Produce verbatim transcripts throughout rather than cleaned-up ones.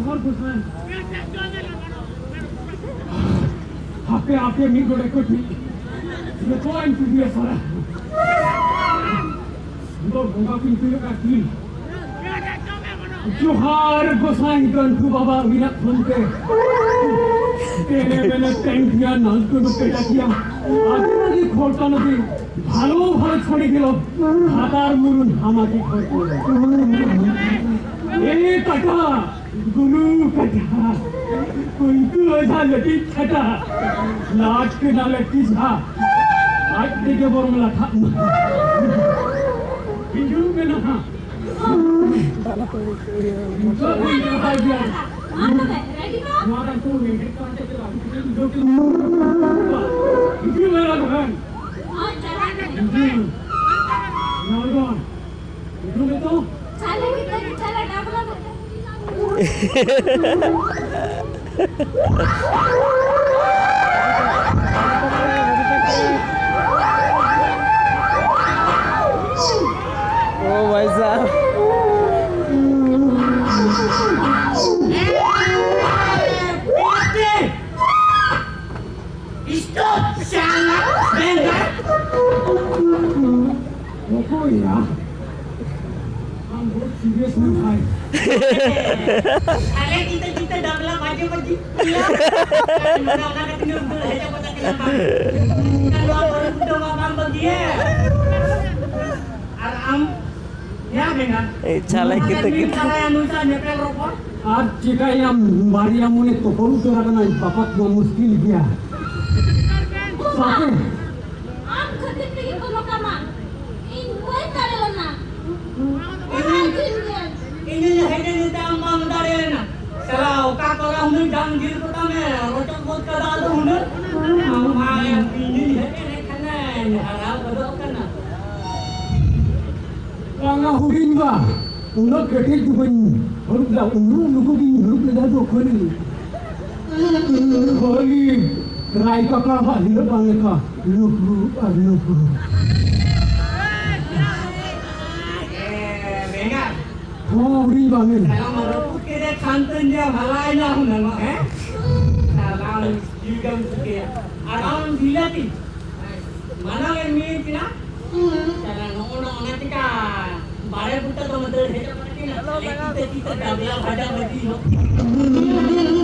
ᱦᱚᱲ ᱜᱚᱸᱥᱟᱭ᱾ ᱦᱟᱯᱮ, ᱦᱟᱯᱮ, ᱢᱤᱫ ᱰᱚᱸᱰᱮ ᱠᱟᱹᱴᱤᱡ ᱡᱚᱛᱚᱣᱟᱜ ᱤᱧ ᱛᱩᱫᱤᱭᱟ ᱥᱟᱨᱟ᱾ ᱫᱚ ᱵᱚᱸᱜᱟ ᱠᱤᱱ ᱛᱤᱱᱟᱹᱜ ᱜᱟᱱ ᱠᱤᱱ᱾ ᱡᱚᱦᱟᱨ ᱜᱚᱸᱥᱟᱭ ᱜᱟᱹᱱᱴᱷᱩ ᱵᱟᱵᱟ ᱟᱹᱵᱤᱱᱟᱜ ᱛᱷᱩᱢ ᱛᱮ᱾ ᱛᱮᱱᱮ ᱢᱮᱱᱮ ᱛᱮᱝ ᱜᱮᱭᱟ ᱱᱟᱞᱠᱚ ᱫᱚ ᱯᱮᱴᱟ ᱜᱮᱭᱟ᱾ ᱟᱹᱰᱤ ᱟᱹᱰᱤ ᱠᱷᱚᱲᱠᱟ ᱱᱚᱫᱤ ᱵᱷᱟᱞᱚ ᱵᱷᱟᱞᱚ ᱪᱷᱚᱲᱤ ᱜᱮᱞᱚ᱾ ᱵᱷᱟᱛᱟᱨ ᱢᱩᱨᱩᱱ ᱦᱟᱢᱟᱠᱤ ᱠᱷᱚᱲᱠᱚ᱾ ᱮ ᱠᱟᱴᱟ, ᱜᱩᱨᱩ ᱠᱟᱴᱟ, ᱠᱩᱧᱠᱩ ᱚᱡᱷᱟ ᱞᱟᱹᱴᱤᱡ ᱠᱟᱴᱟ, ᱞᱟᱴ ᱠᱮᱫᱟ ᱞᱟᱹᱴᱤ ᱡᱷᱟ, ᱟᱡ ᱛᱮᱜᱮ ᱵᱚᱨᱚᱝ ᱞᱟᱴᱷᱟᱜ ᱢᱟ᱾ ᱦᱤᱡᱩᱜ ᱢᱮ ᱱᱟᱦᱟᱜ᱾ ᱱᱤᱛᱚᱜ ᱵᱚᱱ ᱪᱟᱞᱟᱜ ᱜᱮᱭᱟ᱾ ᱱᱚᱣᱟ ᱫᱚ ᱠᱚ ᱢᱮᱱᱮᱫ ᱠᱟᱱ ᱛᱮ ᱪᱮᱫᱟᱜ ᱵᱩᱡᱷᱟᱹᱣ ᱠᱮᱫᱟ? ᱦᱤᱡᱩᱜ ᱢᱮ ᱨᱟᱜᱷᱵᱟᱱ᱾ ᱦᱤᱡᱩᱜ ᱢᱮ᱾ ᱨᱟᱜᱷᱵᱟᱱ᱾ ᱦᱤᱡᱩᱜ ᱢᱮ ᱛᱚ᱾ ओ भाई साहब। Stop, शाला, बहन। ᱚᱠᱚᱭ ᱭᱟ? ᱟᱢ ᱵᱚᱦᱩᱛ ᱥᱤᱨᱤᱭᱟᱥ ᱢᱮ ᱵᱷᱟᱭ᱾ ᱟᱞᱮ ᱡᱤᱛᱟᱹ ᱡᱤᱛᱟᱹ ᱰᱟᱵᱞᱟ ᱵᱟᱡᱮ ᱵᱟᱡᱮ ᱯᱤᱭᱟ᱾ ᱚᱱᱟ ᱚᱱᱟ ᱠᱟᱹᱴᱤᱡ ᱧᱚᱜ ᱩᱫᱩᱜ ᱦᱮᱡ ᱠᱟᱛᱮ ᱠᱟᱱᱟ ᱵᱟᱝ᱾ ᱱᱚᱣᱟ ᱵᱚᱨᱚ ᱠᱩᱴᱟᱹ ᱢᱟ ᱵᱟᱝ ᱵᱟᱹᱜᱤᱭᱟ᱾ ᱟᱨ ᱟᱢ ᱧᱮᱞ ᱢᱮ ᱱᱟ᱾ ᱮᱭ ᱪᱟᱞᱟᱭ ᱠᱤᱛᱟᱹ ᱠᱤᱛᱟᱹ᱾ ᱪᱟᱞᱟᱭᱟ ᱱᱩᱭ ᱥᱟᱶ ᱧᱮᱯᱮᱞ ᱨᱚᱯᱚᱲ᱾ ᱟᱨ ᱪᱤᱠᱟᱹᱭᱟᱢ, ᱵᱟᱨᱭᱟ ᱢᱚᱱᱮ ᱛᱚᱯᱚᱞ ᱩᱛᱟᱹᱨ ᱟᱠᱟᱱᱟ, ᱵᱟᱯᱟᱛ ᱢᱟ ᱢᱩᱥᱠᱤᱞ ᱜᱮᱭᱟ᱾ ᱥᱟᱛᱮ ᱟᱢ ᱠᱷᱟᱹᱛᱤᱨ ᱛᱮᱜᱮ ᱠᱚ ᱱᱚᱝᱠᱟ ᱢᱟ᱾ ᱤᱧ ᱵᱟᱹᱧ ᱫᱟᱲᱮ ᱞᱮᱱᱟ᱾ ᱤᱧ, ᱤᱧ ᱦᱮᱡ ᱮᱱ ᱛᱮ ᱟᱢ ᱵᱟᱢ ᱫᱟᱲᱮ ᱞᱮᱱᱟ᱾ ᱥᱟᱞᱟ ᱚᱠᱟ ᱠᱚᱨᱮ ᱩᱱᱟᱹᱜ ᱰᱟᱝ ᱡᱤᱞ ᱠᱚ ᱛᱟᱢᱮ, ᱨᱚᱪᱚᱜ ᱜᱚᱫ ᱠᱟᱫᱟ ᱟᱫᱚ ᱦᱩᱱᱟᱹᱝ᱾ ᱟᱢ ᱢᱟ ᱤᱧᱤᱧ ᱦᱮᱡ ᱮᱱ ᱠᱷᱟᱱᱮᱧ ᱦᱟᱨᱟᱣ ᱜᱚᱫᱚᱜ ᱠᱟᱱᱟ᱾ ᱵᱟᱝᱟ ᱦᱩᱰᱤᱧ ᱵᱟ, ᱩᱱᱟᱹᱜ ᱠᱟᱹᱴᱤᱡ ᱫᱚ ᱵᱟᱹᱧ ᱦᱟᱹᱨᱩᱵ ᱞᱮᱫᱟ, ᱩᱱᱟᱹᱜ ᱞᱩᱜᱩ ᱜᱤᱧ ᱦᱟᱹᱨᱩᱵ ᱞᱮᱫᱟ ᱫᱚ ᱠᱷᱟᱹᱞᱤ᱾ ᱠᱷᱟᱹᱞᱤ ᱨᱟᱭ ᱠᱟᱠᱲᱟ ᱵᱷᱟᱜ ᱦᱤᱞᱳᱜ ᱵᱟᱝ ᱞᱮᱠᱟ ᱞᱩᱠ ᱞᱩᱠ ᱟᱨ ᱞᱩᱠ ᱞᱩᱠ᱾ ᱦᱚᱸ, ᱦᱩᱰᱤᱧ ᱵᱟ, ᱢᱮᱱ᱾ ᱠᱷᱟᱱ ᱛᱚᱧ ᱡᱮ ᱵᱷᱟᱞᱟᱭᱮᱱᱟ ᱦᱩᱱᱟᱹᱝ, ᱦᱮᱸ? ᱥᱟᱞᱟ ᱡᱤᱣᱤ ᱜᱮᱢ ᱪᱤᱠᱟᱹᱭᱟ᱾ ᱟᱨ ᱟᱢ ᱵᱤᱞᱟᱹᱛᱤ, ᱢᱟᱱᱟ ᱞᱮ ᱢᱤᱭᱟᱹᱧ ᱠᱤᱱᱟ? ᱥᱟᱞᱟ ᱱᱚᱜᱼᱚ ᱱᱚᱜᱼᱚ ᱱᱟ ᱪᱤᱠᱟ ᱵᱟᱲᱮ ᱵᱩᱴᱟᱹ ᱫᱚᱢ ᱫᱟᱹᱲ ᱦᱮᱡ ᱟᱠᱟᱱᱟ ᱠᱤᱱᱟ? ᱥᱟᱞᱟ ᱠᱤᱛᱟᱹ ᱠᱤᱛᱟᱹ ᱰᱟᱵᱞᱟ ᱵᱷᱟᱡᱟ ᱵᱷᱟᱹᱡᱤ ᱦᱚᱸ᱾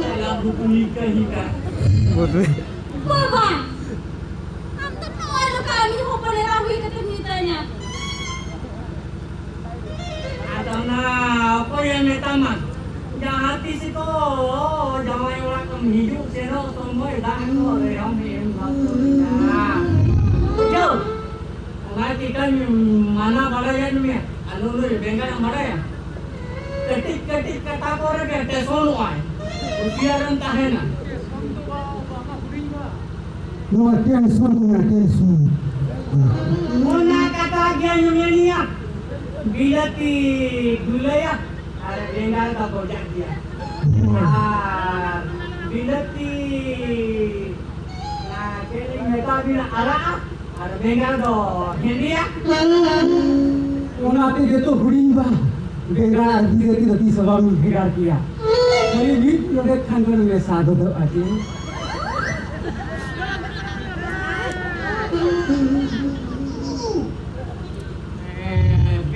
ᱥᱟᱞᱟ ᱵᱷᱩᱠᱩᱱᱤ ᱠᱟᱹᱦᱤ ᱠᱟ᱾ ᱵᱟᱵᱟ! ᱟᱢ ᱫᱚ ᱱᱚᱣᱟ ᱞᱮᱠᱟ ᱟᱢᱤᱡ ᱦᱚᱯᱚᱱ ᱮᱨᱟ ᱦᱩᱭ ᱠᱟᱛᱮᱢ ᱢᱮᱛᱟᱧᱟ? ᱟᱫᱚ ᱚᱱᱟ ᱚᱠᱚᱭᱮ ᱢᱮᱛᱟᱢᱟ? ᱡᱟᱦᱟᱸ ᱛᱤᱥ ᱠᱚ ᱡᱟᱶᱟᱭ ᱚᱲᱟᱜ ᱠᱷᱚᱱ ᱦᱤᱡᱩᱜ ᱥᱮᱱᱚᱜ ᱥᱚᱢᱚᱭ ᱫᱟᱜ ᱠᱚ ᱨᱮᱦᱚᱸ ᱮᱢ ᱵᱟᱠᱚ ᱢᱮᱱᱟ᱾ ᱵᱩᱡᱷᱟᱹᱣ? ᱚᱱᱟ ᱪᱤᱠᱟᱹᱧ ᱢᱟᱱᱟ ᱵᱟᱲᱟᱭᱮᱫ ᱢᱮᱭᱟ᱾ ᱟᱞᱚ ᱱᱩᱭ ᱵᱮᱸᱜᱟᱲ ᱮᱢ ᱵᱟᱲᱟᱭᱟ? ᱠᱟᱹᱴᱤᱡ ᱠᱟᱹᱴᱤᱡ ᱠᱟᱛᱷᱟ ᱠᱚᱨᱮ ᱜᱮ ᱴᱮᱥᱚᱱᱚᱜᱼᱟᱭ᱾ ᱦᱩᱥᱤᱭᱟᱹᱨᱮᱢ ᱛᱟᱦᱮᱱᱟ᱾ ᱱᱚᱣᱟ ᱴᱮᱱᱥᱚᱱ ᱠᱚ ᱢᱮᱱᱟ, ᱴᱮᱱᱥᱚᱱ᱾ ᱚᱱᱟ ᱠᱟᱛᱷᱟ ᱜᱮᱧ ᱢᱮᱱᱮᱭᱟ, ᱵᱤᱞᱟᱹᱛᱤ ᱜᱩᱞᱟᱹᱭᱟ ᱟᱨ ᱵᱮᱸᱜᱟᱲ ᱫᱚ ᱵᱚᱡᱟᱜ ᱜᱮᱭᱟ᱾ ᱟᱨ ᱵᱤᱞᱟᱹᱛᱤ, ᱚᱱᱟ ᱪᱮᱫ ᱞᱤᱧ ᱢᱮᱛᱟ ᱵᱤᱱᱟ, ᱟᱨᱟᱜᱼᱟ ᱟᱨ ᱵᱮᱸᱜᱟᱲ ᱫᱚ ᱦᱮᱸᱫᱮᱭᱟ᱾ ᱚᱱᱟ ᱛᱮᱜᱮ ᱛᱚ ᱦᱩᱰᱤᱧ ᱵᱟ, ᱵᱮᱸᱜᱟᱲ ᱟᱨ ᱵᱤᱞᱟᱹᱛᱤ ᱫᱚ ᱛᱤᱥ ᱦᱚᱸ ᱵᱟᱢ ᱵᱷᱮᱜᱟᱨ ᱠᱮᱭᱟ᱾ ᱠᱷᱟᱹᱞᱤ ᱢᱤᱫ ᱡᱚᱰᱮ ᱠᱷᱟᱱ ᱜᱮ ᱢᱮᱥᱟ ᱜᱚᱫᱚᱜᱼᱟ ᱪᱮ᱾